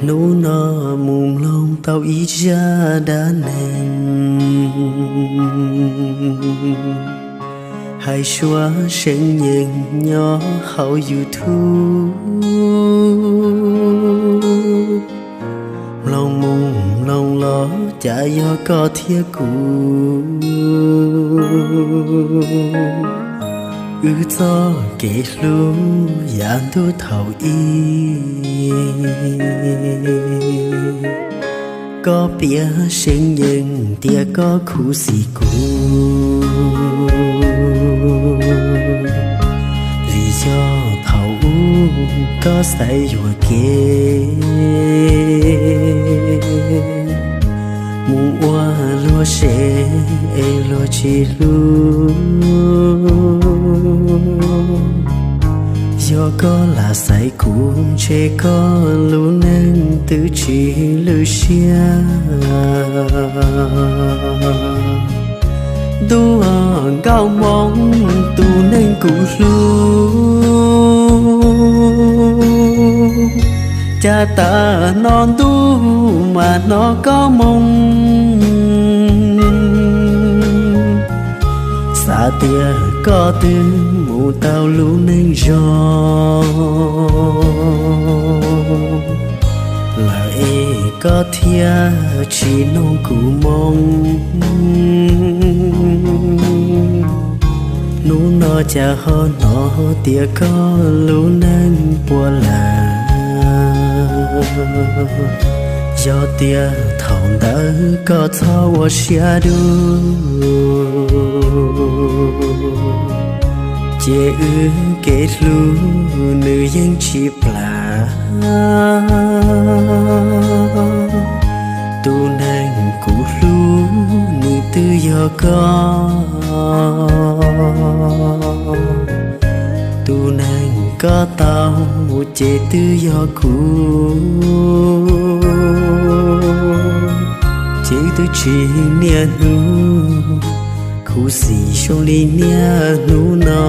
Hnub no mus mloog tau ib zaj dab neeg hais suav seev yees nyob hauv YouTube. Mloog mus mloog los cas yog koj thiab kuv, wb txoj kev hlub yav ntuj thaum ub. Koj piav seev yees tias koj khuv xim kuv, vim yog thaum ub koj xaiv yuam kev mus ua luag sev es luag tsis hlub. Yog koj lam xaiv kuv ntshe koj lub neej twb tsis lwj siab. Ntuj nkauj Hmoob tus neeg kuv hlub, cas tas no ntuj mas hnov koj moo xav tias koj twb mus tau lub neej zoo lawm es koj thiaj tsis noog kuv moo. Hnub no cas ho hnov tias koj lub neej puas lawm. Yog tias thaum ntawd koj txhob ua siab dub, ces wb kev hlub nws yeej tsis plam. Tus neeg kuv hlub nws twb yog koj, tus neeg koj tau ces twb yog kuv, ces wb twb tsis niaj hnub khuv xim zoo li niaj hnub no.